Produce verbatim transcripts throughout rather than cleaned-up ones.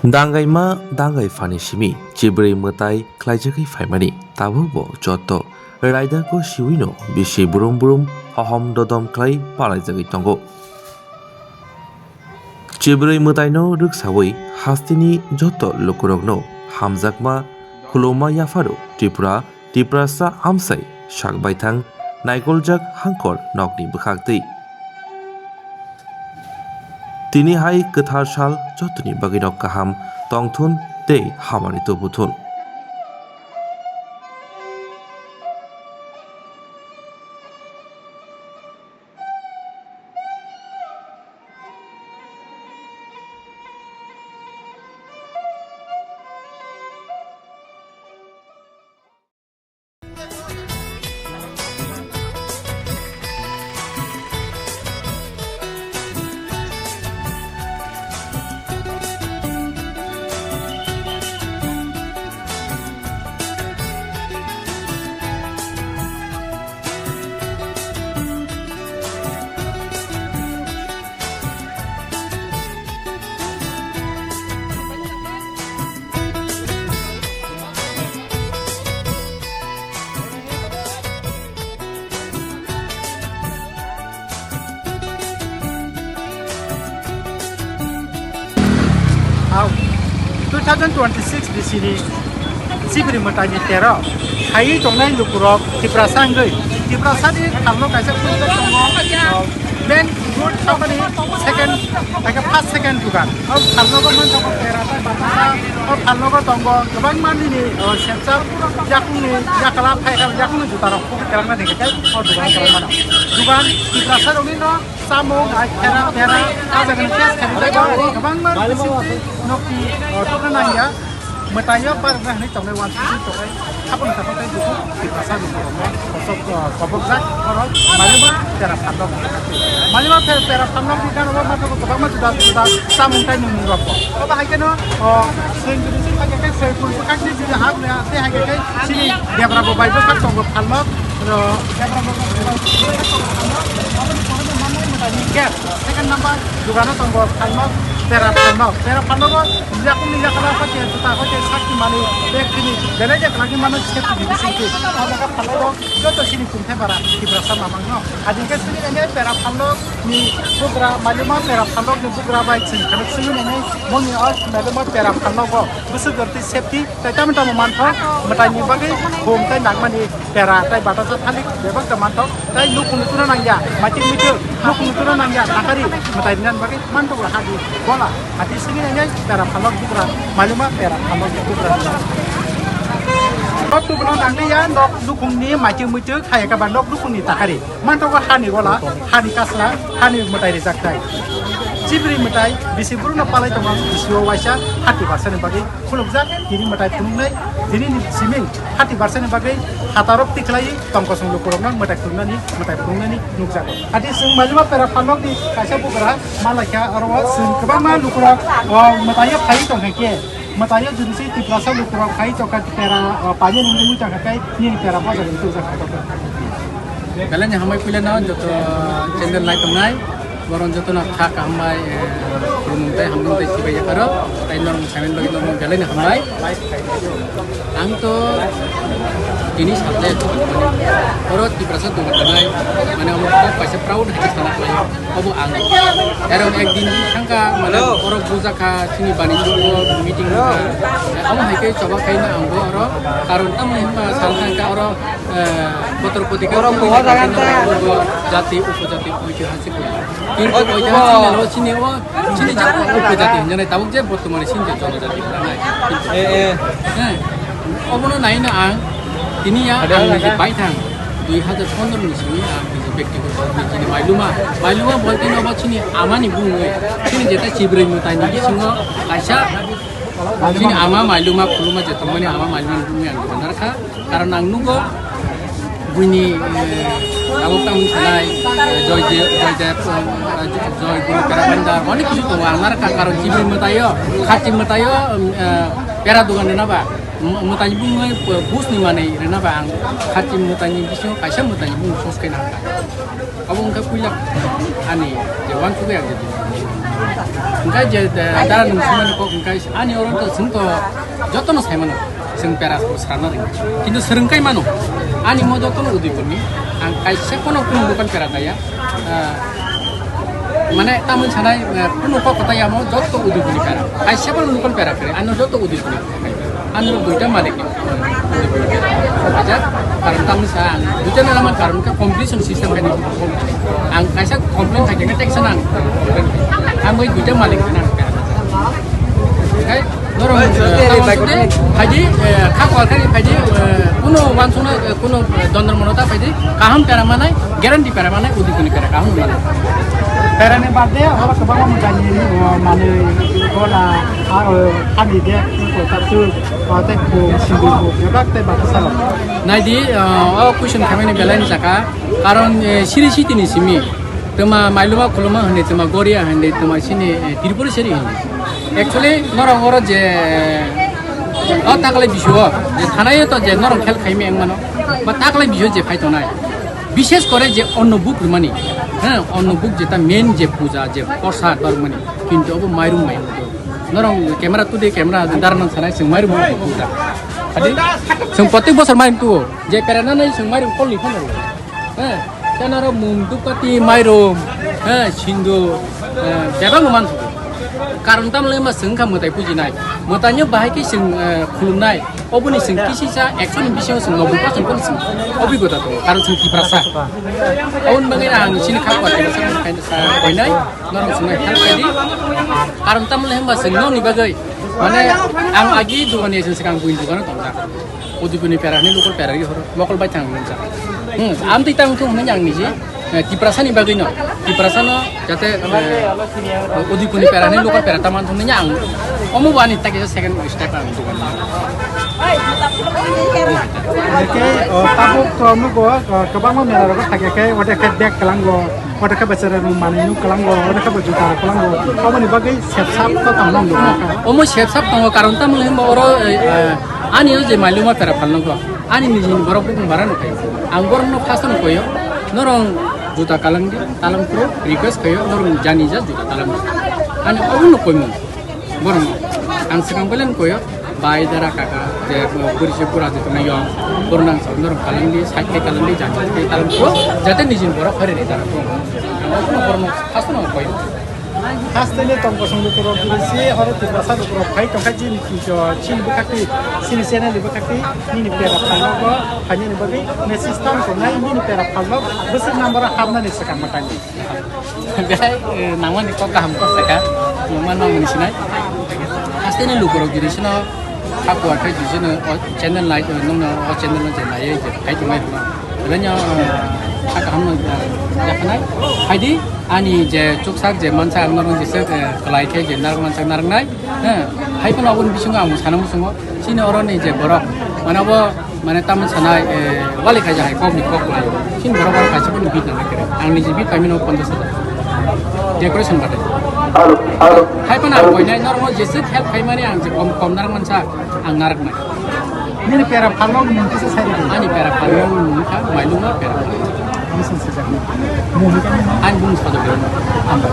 Dangaima dangai phani simi chibrwi mwtai khlaijagwi phaimani, tabukbo joto raidako siwino bisi brum brum hohom dodom khlai palaijagwi tongo. Chibrwi mwtaino rwksawi hasteni joto lukurokno hamjakma khulumma yapharo Tripura Tiprasa amsai sak baithang naikoljak hangkor nokni bwkhaktwi. Tini hai kwthar sal jotoni bagwino kaham tongthun tei hamari tubuthun. Au, two thousand twenty-six bisini Chibri mwtaini tero khaiwi tongnai lukurok Tiprasa wngwi Tiprasani thalno kaisa project tongo, main road sakani second, eke first second dukan. O phalnogo manthogo pera tei batasa, o phalnogo tongo kwbangma nini, o, sengchar yakungni yakla phaikha yakungni jutarok khubi kwlangna hingkhe tei o dukan kwlangmano. Dukan Tiprasarokni no chamung, ai phera, phera, o jagani test khaijak kwbangma bisi nokni, o, tubuna nangya. Mwtaio parwkna hwnwi tongnai wansukjak tongnai. Haboni sakao tei bukhuk Tiprasa ni borokno kosok, ah, kobokjak borok malima pera phalnok. Malima phe-, pera phalnok ni gana o manthogo kwbangma juda juda chamung tei nwngmung rok bo. Obo hai kheno, oh, chwng jodi se hai khe chwng pun bwkhak ni jodi ha hwnwi tei hai khe chini debra bo bai bwkhak tongo phalnok. Ro debra bo bai bwkhak tongo phalnok. Aboni pore bo manwi mwtaini gate. Second number dogano tongo phalnok, pera phalnok. Pera phalnogo yakungni yakala hoite juta hoite sakni manwi bag tini belai je kwlangwi mano safety ni bisingtwi. O jaga phalnogo joto chini tongthai bara Tiprasa mamangno. Adike chini ene pera phalnok ni bugra malima pera phalnok ni bugra bai chini khana chini ene moni o malima pera phalnogo bwswk jorti safety. Tei tamo tamo mantha mwtaini bagwi khum tei nangmani pera tei batasa thalik bebak da mantha tei nukhung tuna nangya maitik mitik nukhung tuna nangya thakari mwtai rinani bagwi mantha hadi bola hadi sini nangya pera phalok bugra malima pera phalok bugra. Nok tubuna nangya nok nukhungni maitik mitik hai ka ba nok nukhungni thakari. Manthogo hani gola, hani kasla, hani mwtai rijak tai. Chibri mwtai, bisi burukno palai tongo, bisio waisa hati barsani bagwi khulukjak, tini mwtai phunuknai, tini ni siming hati barsani bagwi hatarok tikhlai tongkosong lukurokno mwtai phunuknani, mwtai phunuknani nukjago. Hati chwng malima pera phalnokni kaisa bugra malaikha, oro chwng kwbangma lukurok, o, mwtaio phai tongkha khe. Mwtaio jodi se Tiprasa lukurok hai tongkha pera, o, paine nungwi tongkha khe nini pera bajak ni tubujak kha tongkha. Belai ni hambai puila no joto channel nai tongnai, boron joto no kha kaham bai, eh, khulumung tei hamrung tei sibai yapharo, tei norok saimani bagwi norok belai ni hambai. Ang to tini sakle oro Tiprasa dugan tanai, mane omo kok kaisa proud hai sana khlai. Obo ang. Erong ekdin di thangka, mane, hello, borok bujakha, chini bani chugo meeting, hello, wngkha. Omo hai khe choba khaina ang bo oro. Karon tamo hinba sal thangka oro, eh, kotor koti kha, oro buha jagan ta, jati, upojati, oitihasik. Kintu oitihasik ni lo chini o, chini jati upojati hinjani tabuk je bortomani chini jonojati hinjani. Eh, eh. Eh, obono naina ang, tini ya ang niji baithang. Dui hajar pondro ni simi ang niji bektigoto nijini mailuma, mailuma bolte no bo chini amani bumungwi, chini jeta chibrwi mwtai ni bisingo kaisa chini ama mailuma khuluma je tongmani ama mailuma ni bumungwi ang dogan narkha. Karon ang nugo buini, eh, tabuk tamo sanai, eh, joy de, joy de, eh, joy guru pera bandar, onek kisu tongo ang narkha. Karon chibrwi mwtaio, khachi mwtaio, eh, pera dogan rina ba. Mwtai bumungwi busni manwi rina ba ang khachi mwtaini bisingo kaisa mwtaini bumung choose khaina nangkha. Abo wngkha puila ani je uansukya je. Hingkai je, eh, dara nung sumani kok hingkai ani oro to sung to joto no sai mano. Sung pera ko sana ring. Kintu sering kai mano. Ani mo joto no udi kuni. Ang kaisa kono kono bukan pera daya. Eh, mane tamun sanai, eh, kono kok kota ya mo joto udi kuni pera. Kaisa kono bukan pera kere. Ano joto udi kuni. Ano duita malik. Aja, karon tamni sa ang duita na laman karon ka competition system kan. Ang kaisa complain khai ka text na ang. Ang bai duita malik na ang. Kai norong, eh, tamon sute, phaidi, eh, kha kwal khai phaidi, eh, kuno wansuna, eh, kuno, eh, dondor monota phaidi, kaham pera manai, guarantee pera manai, udi kuni pera kaham manai. Perani bade, oro kwbangma mujani, eh, manwi, gona, ah, eh, hani de, ko tatu, ah, tei ko sindui ko, bebak tei bata salo. Naidi, eh, o question khamani belai ni jaka, karon, eh, siri siti ni simi. Tuma mailuma khuluma hwnwi tuma goria hwnwi tuma sini, eh, Tripura seri hwnwi. Actually, norok oro je, eh, o taklai bisu o, je thanai to je norok khel khaimi wng mano, ba taklai bisu je phai tonai. Bishes kore je onno buk rwmani, ha, onno buk jeta main je puja, je prosad barmani, kintu obo mairum mai. Norok camera tudi camera darnang sanai, chwng mairum mai puja. Adi, chwng protek bosor mairum tuo, je pera nanai chwng mairum kolni phano. He, kenaro mung dupkati mairum, he, sindu, he, bebak no mansugo. Karon tamle ma chwng kha mwtai pujinai. Mwtaino bahai khe chwng, eh, khulumnai. Oboni chwng kisisa action ni bisingo chwng noboi percent kono chwng obigota tongo. Karon chwng Tiprasa. Oboni bagwi ang chini kha kwatwi sa kainwi sa koinai. Norok chwngno help khaidi. Karon tamle hwnba chwng nokni bagwi. Mane ang agi dugani chwng swkang buini dugano tongjak. Udipuni pera hwnwi local pera ri horo. Mokol bai thang nungjak. Hmm, amtwi tang thung hwnwi ang niji. Eh, Tiprasa ni bagwi no, Tiprasa no jate, eh, Udipuni pera ni local pera taman thung ni ang. Omo bani ta kisa second step ang tu. Oke, oh, tabuk to nugo, oh, kwbangma mela rogo thakya khe, ode khe bag kalango, ode khe bachara rok manwi nuk kalango, ode khe juta rok kalango. Omo ni bagwi sepsap to tong nang. Omo sepsap tongo, karon tamo himba oro, eh, eh, ani o je mailuma pera phalno go. Ani nijini borok bukung bara no khayo. Ang borok no first no koyo. Norong juta kalang di, talang pro, request khayo, norong jani ja juta talang di. Ani obo no koimo. Borok no. Ang swkang belen koyo, bai dara kaka, je, uh, puri se pura je tongna yo. Borok nang sa norong kalang di, side ke kalang di, jani ke talang pro, jate nijini borok phari re jana pro. Ang obo no borok no first no koyo. Hasteni tong kosong lukurok giri si oro Tiprasa lukurok phai tongkha chini kicho chini bwkhakti chini channel ni bwkhakti nini pera phalnogo phainani bagwi message tong tongnai nini pera phalnok bwswk number o hapnani swkang mwtangni. Belai, eh, nangmani kok kaham kok saka nangma nangmani sinai. Hasteni lukurok giri sino Hakua khe jisino o channel nai, nungno o channel no je naiye je khai tongmai rwma. Belai no, ah, kha kaham no, ah, yakhanai. Haidi ani je chuksak je mansa ang norok jese, eh, kwlai khe je narak mansa naraknai. Eh, hai phano aboni bisingo ang sana muchungo. Chini oroni je borok, mane bo, mane tamo sanai, eh, wali khaija hai kok ni kok lai. Chini borok oro kaisa phano bit nang kere. Ang ni je bit paimino ponchash hajar. Decoration batai. Hai phano ang koinai norok jese help khaimani ang je kom, kom narak mansa. Ang narak nai. Nini pera phalno mung kisa sai di. Ani pera phalno mung kha, mailuma pera phalno. Ani sung sijak ni. Mung kha ni. Ani mung sa do. Amba.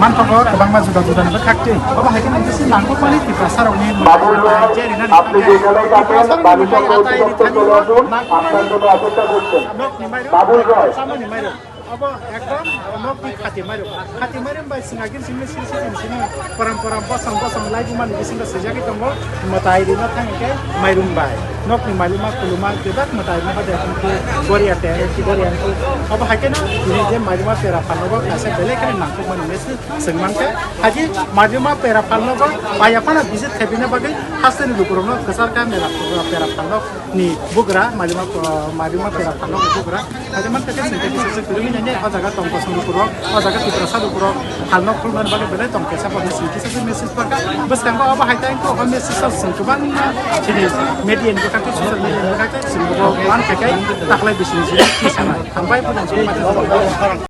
Man to ko bangma juda juda ni khakti. Baba hai khe mung kisa nang ko pali Tiprasa rok ni. Babu Roy, apni যেখানে যাবেন, বালুচক রোড থেকে চলে আসুন, আপনার জন্য অপেক্ষা করছেন। Nok ni mairum. Babu Roy. Sama ni mairum. Abo ekdom nok ni khati mairum. Khati mairum bai singa gin simi siri siri simi poram poram bosong bosong lai bumani bisingo swijagwi tongo. Mwtai rina thang khe mairum bai. Nok ni mailuma kuluma bebak mwtai rina bade hwnkhe goria te goria hwnkhe. Abo hai kheno tini je mailuma pera phalnogo kaisa belai kheno nangkukmani message swng mankhe. Haji mailuma pera phalnogo paiya phano visit khaibina bagwi hasteni lukurokno kwchar kha mela pera phalnok ni bugra, mailuma, ah, mailuma pera phalnok ni bugra. Mailuma teke sengke bisa se kwrwngwi nai nai, o jaga tong kosong lukurok, o jaga Tiprasa lukurok, phalnok khulmani bagwi belai tong kesa, bo sengke se message pakha. Bwskango abo hai tang khe o message o chwng kwbangma chini media ni bwkhak tei social media ni bwkhak tei chwng bo man khe kai taklai bising bising kisa nai. Hambai phano chini mata.